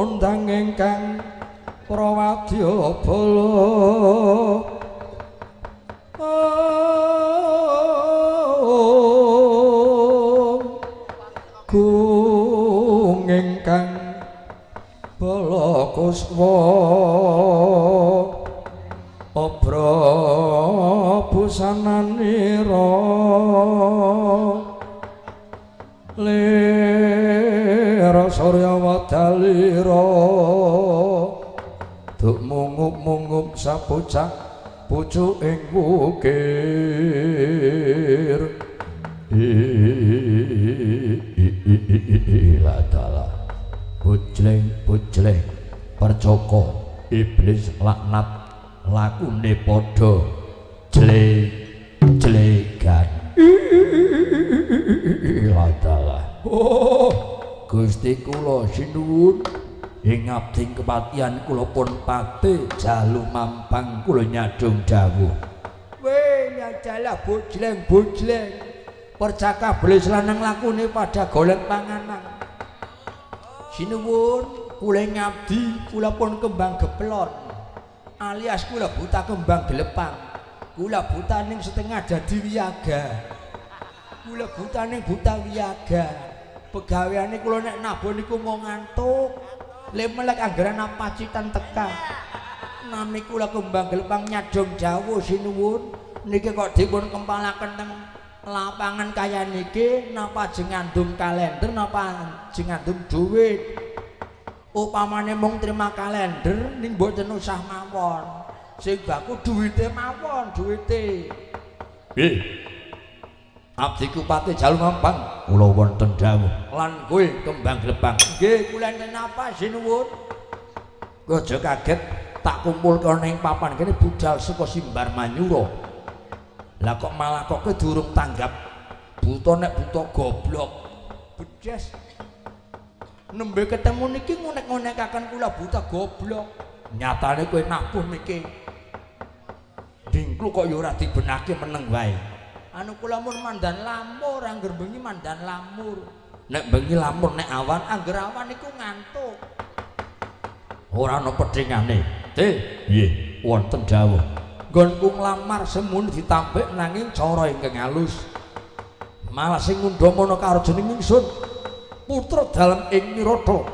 Undang ingkang prawadya bala. Gung ingkang bala kuswa obra busananira lira surya wadalira duk mungup-mungup sapucak pucuk ing wukir. Ladalah bujleng bujleng percoko iblis laknat lakune padha jle jlegan. Ladalah oh Gusti kula sinuwun ing abdi kepatihan kula pun pate jalu mampang kula nyadong dawuh. Weh ladalah bujleng bujleng percaka belis lanang lakune pada golek panganan. Sinuwun kula ngabdi kula pun kembang geplon alias kula buta kembang gelepang. Kula buta ning setengah dadi wiyaga. Kula buta ning buta wiyaga. Pegaweane kula nek nabuh niku mau ngantuk. Le melek anggaran Pacitan teka. Nami kula kembang gelepang nyadong dawuh sinuwun niki kok dipun kempalaken teng lapangan kaya niki napa ajeng ngandung kalender napa ajeng ngandung duit. Upamane mung trima kalender ning mboten usah mawon. Sing baku duwite mawon, duwite. Nggih. Abdi kupate jalu mampang kula wonten dawuh lan kowe kembang glepang. Nggih, kula enten napa sinuwun? Kowe aja kaget tak kumpulke ning papan kene budal saka Simbar Manyura. Lah kok malah kok kowe durung tanggap buta nek buta goblok. Bedes. Nembe ketemu niki ngonek-ngonekaken kula buta goblok. Nyatane kowe nabuh niki. Dingklu kok ya ora dibenake meneng wae. Anu kula mun mandan lamur, angger bengi mandan lamur. Nek bengi lamur nek awan, angger awan niku ngantuk. Ora ana pedhingane. Teh, nggih, wonten dawuh. Nggonku nglamar semun ditampik nanging cara ingkang halus. Malah sing ngundhamana karo jeneng ingsun putra dalem ing Wirata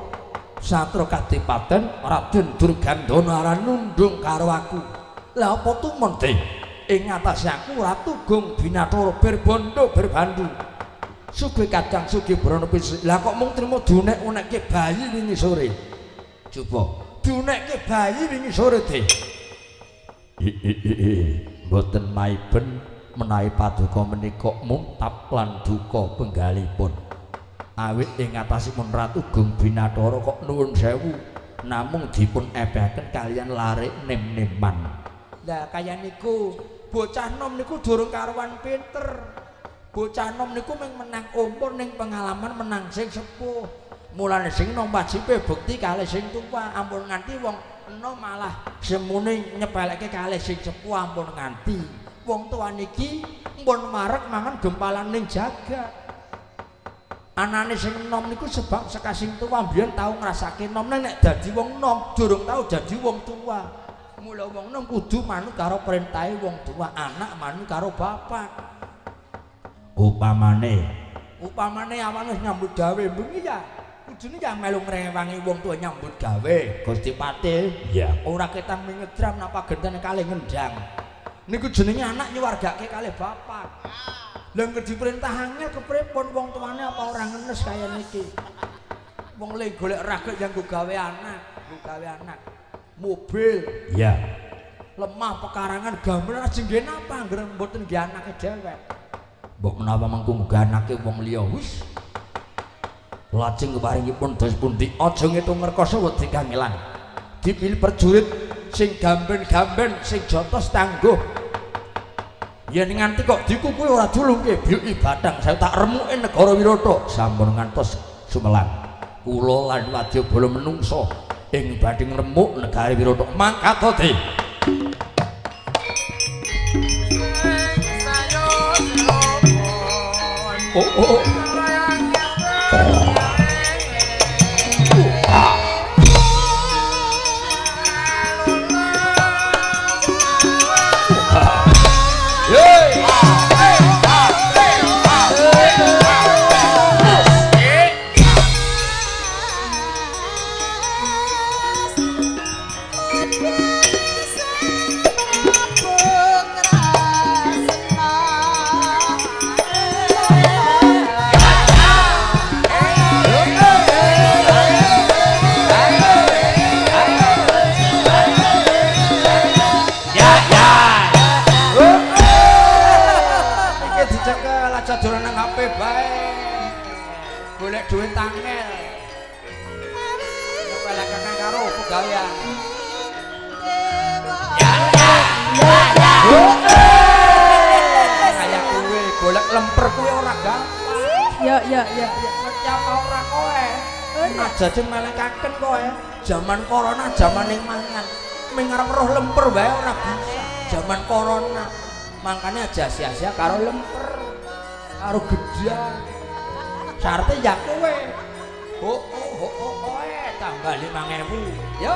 Satra Kadipaten Raden Durgandana aran nundung karo aku. Lah apa tumon teh? Ing atase aku Ratu Gung Binathara berbondo berbandu. Sugih kadang sugih brana pisik. Lah kok mung trimo dunek-unekke bayi wingi sore. Coba dunekke bayi wingi sore teh. Mboten maiben menawi paduka menika muntap lan duka penggalipun. Awit ing atasipun Ratu Gung Binathara kok nuwun sewu namung dipun epehaken kaliyan lare nem-neman. Lah kaya niku bocah nom niku durung karuan pinter. Bocah nom niku mung menang umur ning pengalaman menang sing sepuh. Mulane sing nom wajibe bekti kalih sing tuwa, ampun nganti wong enom malah semune nyepelekke kalih sing sepuh, ampun nganti. Wong tuwa niki mpun marek mangan gempalan ning jagat. Anane sing enom niku sebab seka sing tuwa mbiyen tau ngrasake nom, nek dadi wong enom durung tau dadi wong tuwa. Mula wong enom kudu manut karo perintahe wong tuwa, anak manut karo bapak. Upamane, upamane awan wis nyambut gawe bengi ya, kudune ya melu ngrewangi wong tuwa nyambut gawe. Gusti Patih, iya, ora ketang mingedram napa genten kalih ngendang. Niku jenenge anak nyuwargake kalih bapak. Lah ngerti perintah angel kepripun wong tuane apa ora ngenes kaya niki. Wong le golek raget yang nggo gawe anak, nggo gawe anak. Mobil, iya. Lemah pekarangan gamelan ajeng nggih napa anggere mboten nggih anake dhewek. Mbok menawa mengko nggo anake wong liya wis. Lajeng keparingipun dos pundi aja ngitung ngrekoso wedi kangelan. Dipilih prajurit sing gamben-gamben sing jotos tangguh. Yen nganti kok dikukuhi ora julungke biyuki bathang saya tak remuke negara Wirata. Sampun ngantos sumelang. Kula lan wadyabala menungsa ing badhe ngremuk negara Wirata. Mangkat te. Oh oh. duit angel. Nyepelekaken karo pegawean. Ya ya ya ya. Kaya kowe golek lemper kuwi ora gampang. Ya ya ya ya. Ngerti apa ora kowe? Aja sing melekaken kowe. Jaman corona jaman ning mangan. Ming arep roh lemper wae ora bisa. Jaman corona. Mangkane aja sia-sia karo lemper. Karo gedang. Syaratnya ya kowe. Oh oh oh oh kowe tambah 5.000. Yo.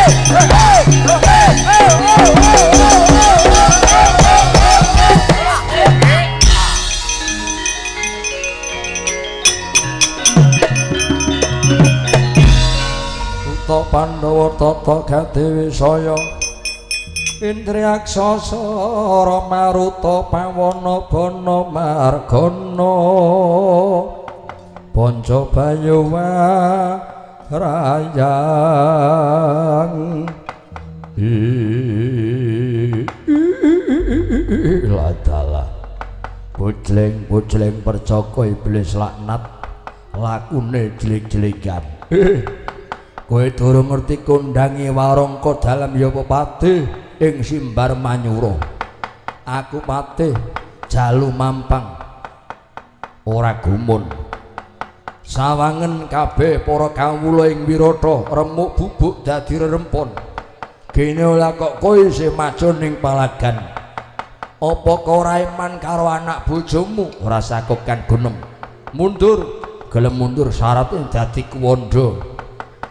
Buta Pandhawa tata gadewi saya Indriyaksa sara maruta pawana bana margana Panca bayu rayang Ladalah bojleng-bojleng percaka iblis laknat lakune jelik-jelikan. Kowe durung ngerti kondange warangka dalem ya pepatih ing Simbar Manyura. Aku patih jalu mampang ora gumun. Sawangen kabeh para kawula ing Wirata remuk bubuk dadi rerempon. Gene ora kok kowe isih maju ning palagan. Apa kau ora iman karo anak bojomu? Ora sakokan gunem. Mundur, gelem mundur syaratnya dadi kuwandha.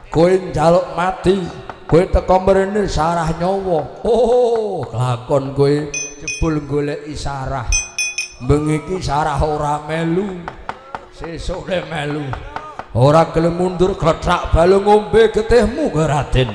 Kowe njaluk mati, kowe teko mrene sarah nyawa. Oh, lakon kowe jebul goleki sarah. Bengi iki sarah ora melu, sesuk le melu. Ora gelem mundur klethak balung ngombe getihmu kowe Raden.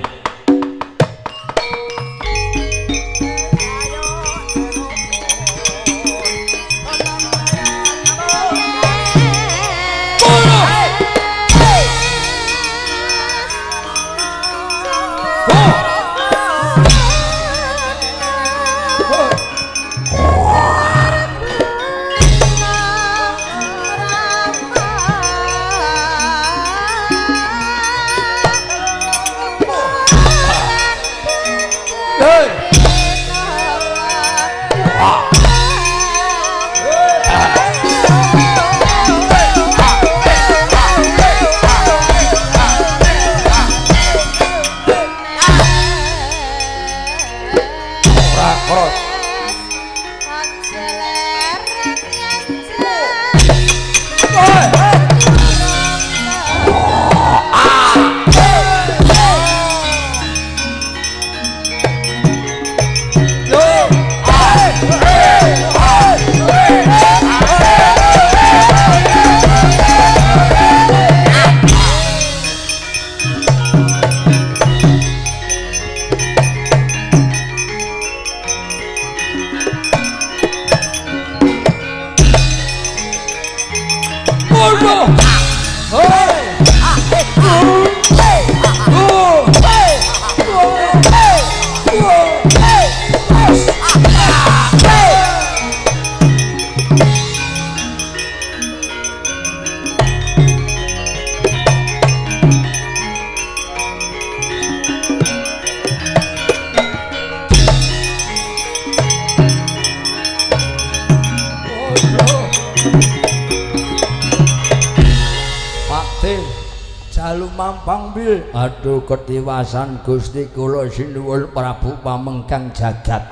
Aduh ketiwasan Gusti kula sinuwun Prabu Pamengkang jagat.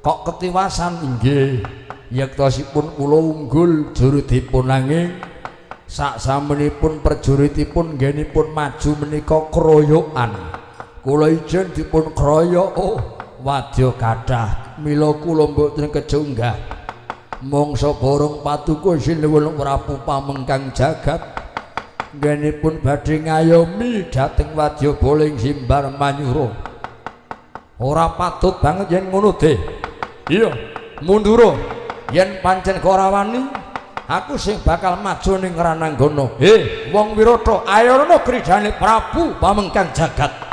Kok ketiwasan? Inggih, yektosipun kula unggul jurutipun nanging sak samunipun prajuritipun nggenipun maju menika kroyokan. Kula ijen dipun kroyok, oh wadya kathah mila kula mboten kejunggah. Mangsa borong patuko sinuwun Prabu Pamengkang jagat nggenipun badhe ngayomi dhateng wadyabala ing Simbar Manyura. Ora patut banget yen ngono, De. Iya, mundura. Yen pancen ora wani, aku sing bakal maju ning Rananggana. He, wong Wirata, ayo rono gridane Prabu Pamengkang jagat.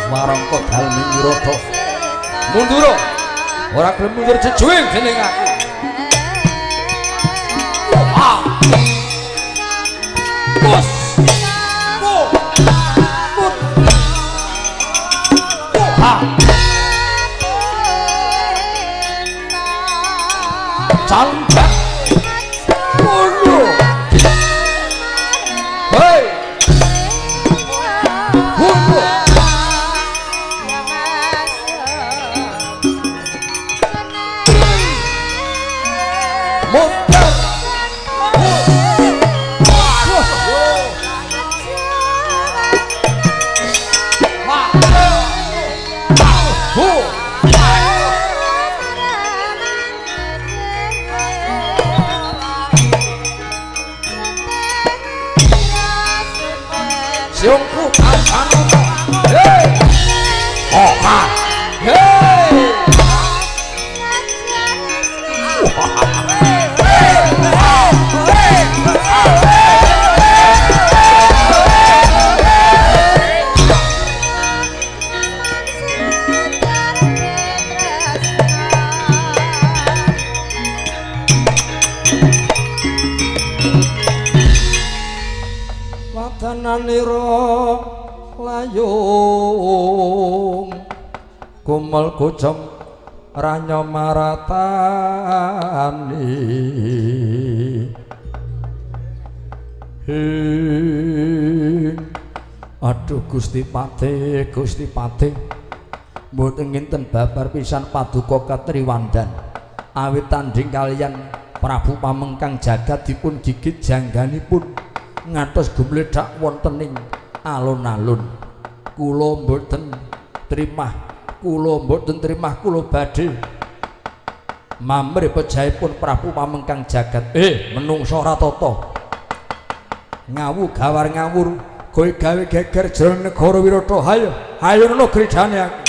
Warangka dalem Wirata. Mundura. Ora gelem mundur jejuing dening aku. Ah. Bos. Put. Hanata. Hei. Oh, ha. Hei. Wadananira layung kumel kocong ranya maratani hing. Aduh Gusti Patih, Gusti Patih, mboten nginten babar pisan paduka katriwandan awit tandhing kaliyan Prabu Pamengkang jagat dipun gigit jangganipun ngantos gumledhak wonten ing alun-alun. Kula mboten trimah, kula mboten trimah, kula badhe mamrih pejahipun Prabu Pamengkang jagat. Menungsa ora tata ngawu gawar ngawur, kowe gawe geger jroning negara Wirata. Hayo, hayo nono gridane aku.